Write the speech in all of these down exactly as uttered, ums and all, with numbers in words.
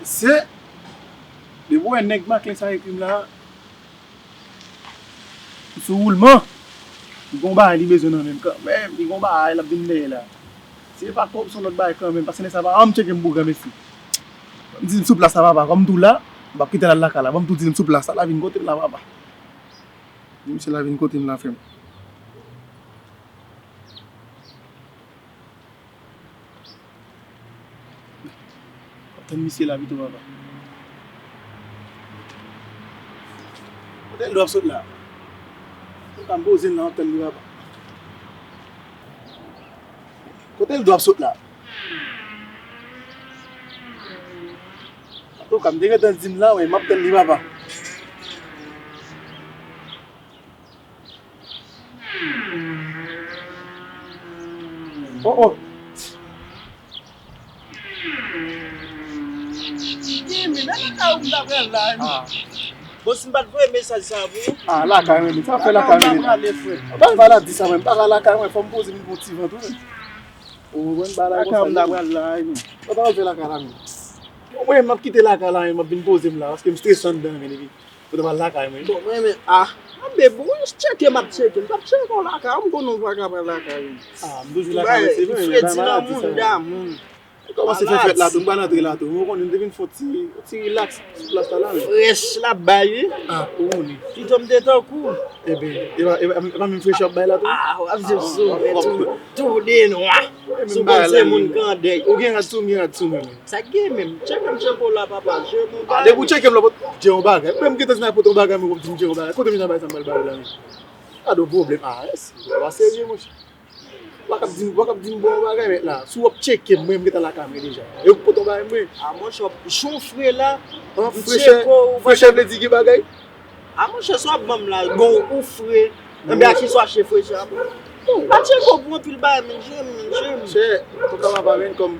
Se, depi w wè nèg Maclen sa ekri m la, sou woulman, li gon bagay li bezwen nan men m kanmenm, li gon bagay l ap vin dèyè la. Si e pa kòb, se yon lòt bagay kanmenm, paske nèg sa pa janm tcheke m pou granmesi. Ban m di l sou plas la, papa, kòm m tou la, m p ap kite l al lakay la, ban m tou di l sou plas la, l a vin kote m la, papa. Di misye l a vin kote m la, frè m. W ap tann misye la pito, papa. Kote l dwe ap sot la? Ou ka m poze l la, w ap tann li, papa. Kote l dwe ap sot la? Antouka, m te gentan di m la, wi, m ap tann li, papa. Oh, oh. Jimmy, nan lakay ou m ta pral la, wi. Ah. Bon, si m pa t voye mesaj sa pou ou. Ah, lakay mwen, men sa fè lakay mwen. Mwen prale, frè. Ba, ba la di sa, mwen, m pa ka lakay mwen, fò m poze m pou ti van tou, men. Ou konprann, ba la. Lakay ou m ta pral la, wi, men. Sa ta pral fè lakay la, men. Mwen, m ap kite lakay la, men, m ap vin poze m la, paske m strese anndan, men, epi. Ou te pral lakay mwen. Bon, mwen menm, ah. Anben, bon, ou tcheke, m ap tcheke. M t ap tcheke w lakay, m konnen w pa ka pral lakay mwen. Ah, m toujou lakay mwen, se vre, men bagay maladi sa. Fredi nan moun, da moun. Kòmanse fè fèt la tou, m pral antre la tou. Ou konnen m te vin fè yon ti, yon ti relax sou plas la la, men. Frèch l ap bay, wi. Ah, ou konnen. Pito m te tankou. Ebyen, e pa, e pa, e pa menm frèch w ap bay la tou? Ah, w ap viv sou mwen tou, tou de nwa. Sou konn se moun kandèy. Ou gen rad sou, m gen rad sou mwen, men. Sa k gen menm? Tcheke m, tcheke w la, papa. Je m yon bagay. Ah, depi w tcheke m la, je yon bagay. Mwen, m gentan di nan pote yon bagay, mwen, w ap di m je yon bagay. Kote m nan bagay sa m pral ba ou la, men? Gade yon pwoblèm. Ah, èske w pa serye, monchè? W pa kab di m, w pa kab di m bon yon bagay, men la. Si w ap tcheke m, mwen, m gentan lakay mwen deja. E w k pote yon bagay, mwen. Ah, monchè, jan w fre la, m tcheke w, frechè vle di gen bagay? A monchè, sa w ap ban m la, gon ou fre. Enben, a kisa w achte frechè a? Bon, m pa tcheke w pou anpil bagay, men je m, men je m. Chè, tonton papa, men kòm,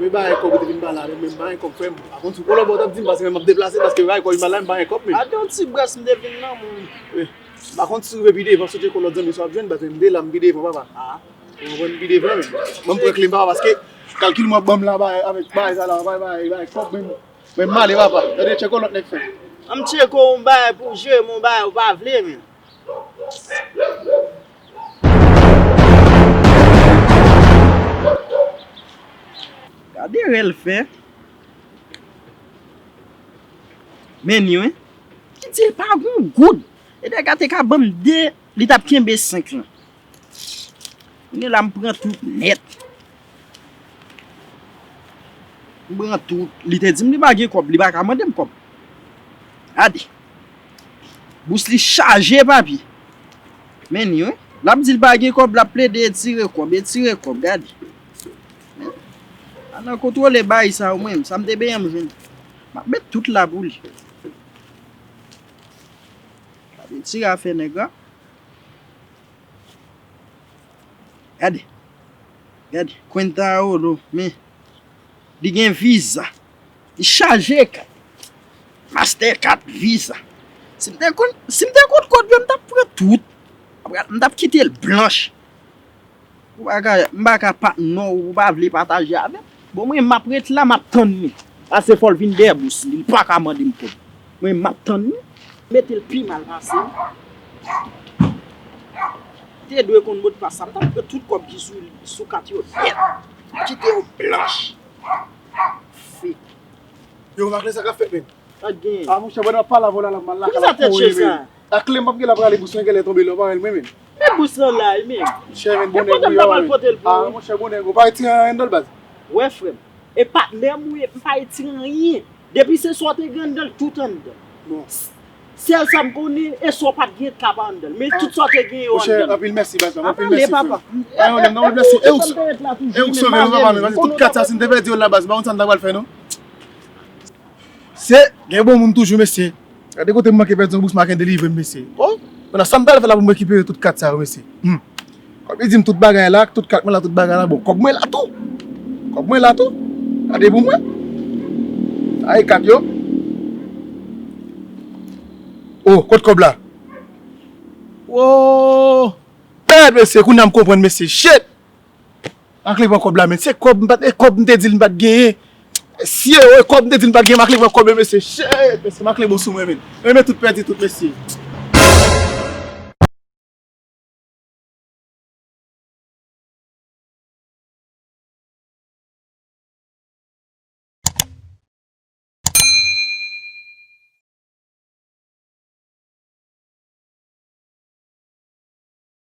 men bagay kòb ou te vin ba la, men m pa gen kòb, frè m. Pa konn si w kolabò w t ap di m, paske men m ap deplase, paske bagay kòb vin ba la, m pa gen kòb, men. A de yon ti brès m te vin nan, mwen. Wi. M pa konn si w rive pi devan, si w tcheke yon lòt zanmi sa w ap jwenn, paske m te la, m pi devan, papa. A. Ou konprann, m pi devan, men. Ban m pran kle m, papa, paske kalkil mwen ap ban m la, bagay, avèk bagay sa la, bagay, bagay, bagay kòb, men. Mwen m ale, papa. Gade, tcheke yon lòt nèg fè. An m tcheke yon bagay pou jere m, yon bagay ou pa vle, men. Gade rèl fè. Men ni, wi. Li di l pa gon goud. E nèg la te ka ban m de, li t ap kenbe senk lan. Kounye la m pran tout nèt. M pran tout. Li te di m li pa gen kòb, li pa ka mande m kòb. Gade. Bous li chaje papye. Men ni, wi. L ap di l pa gen kòb, l ap plede etire kòb, etire kòb, gade. Ann kontwole bagay sa yo, mwen, sa m te benyen m jwenn. M ap met tout la pou li. Gade, ti afè nèg la. Gade. Gade, Cuenta Oro, men. Li gen Visa. Li chaje kat. Mastercard, Visa. Si m te konn, si m te konn kòd yo, m t ap pran tout. Apre, m t ap kite l blanch. Ou pa ka, m pa ka patnè w, ou pa vle pataje avè m. Bon, mwen, m ap ret la, m ap tann li. Pase fò l vin dèyè bous li, li pa ka mande m kòb. Mwen, m ap tann li. Mete l pi mal pase m. Te dwe konn modpas sa, m t ap pran tout kòb ki sou, sou kat yo nèt. Kite yo blanch. Fake. Yo, Maclen, sa k ap fèt, men? Sa k genyen? A, monchè, pandan w ap pale avè w la, la, m al lakay la kouri, men. Poukisa tèt chè sa? A kle m p ap gen la prale bous mwen genlè tonbe lè w pa wè l mwen menm. Men bous lan la, men. Chè, men bonè pou yo, men. Pote m ta pral pote l pou ou. A, monchè, bonè, ou pa retire anyen anndan l, baz. Wè, frè m. E patnè m ou ye, m pa retire anyen. Depi se sa w te gen anndan l, tout anndan. Bon. Sèl sa m konnen, e sa w pa t gen ka pa anndan l. Men tout sa w te gen yo anndan l. Monchè, anpil mèsi, baz la, anpil mèsi, frè m. Pa pale, papa. Pa yon lèm, non, mèsi. E ou, e ou k sove m, papa, men tout kat sa, si m te pèdi yo la, baz, m pa konn sa m ta pral fè, non. Se, gen bon moun toujou, mesye. Gade kote m manke pèdi yon bous, Maclen delivre m, mesye. O, kounye a sa m pral fè la pou m rekipere tout kat sa yo, mesye. Hmm. Kòm li di m tout bagay la, tout kat mwen la, tout bagay la, bon, kòb mwen la tou. Kòb mwen la tou. Gade pou mwen. Sa e kat yo. O, kot kòb la? O! Bèt, mesye, kounye a m konprann, mesye. Shit! Maclen pran kòb la, men. Se kòb, m pa t, e kòb m te di l m pa t genyen. Mesye, wi, kòm m te di n pa t gen maklen, pran kòb yo, mesye. Shit, mesye, maklen bon sou mwen, men. Men, men tout pèdi, tout, mesye.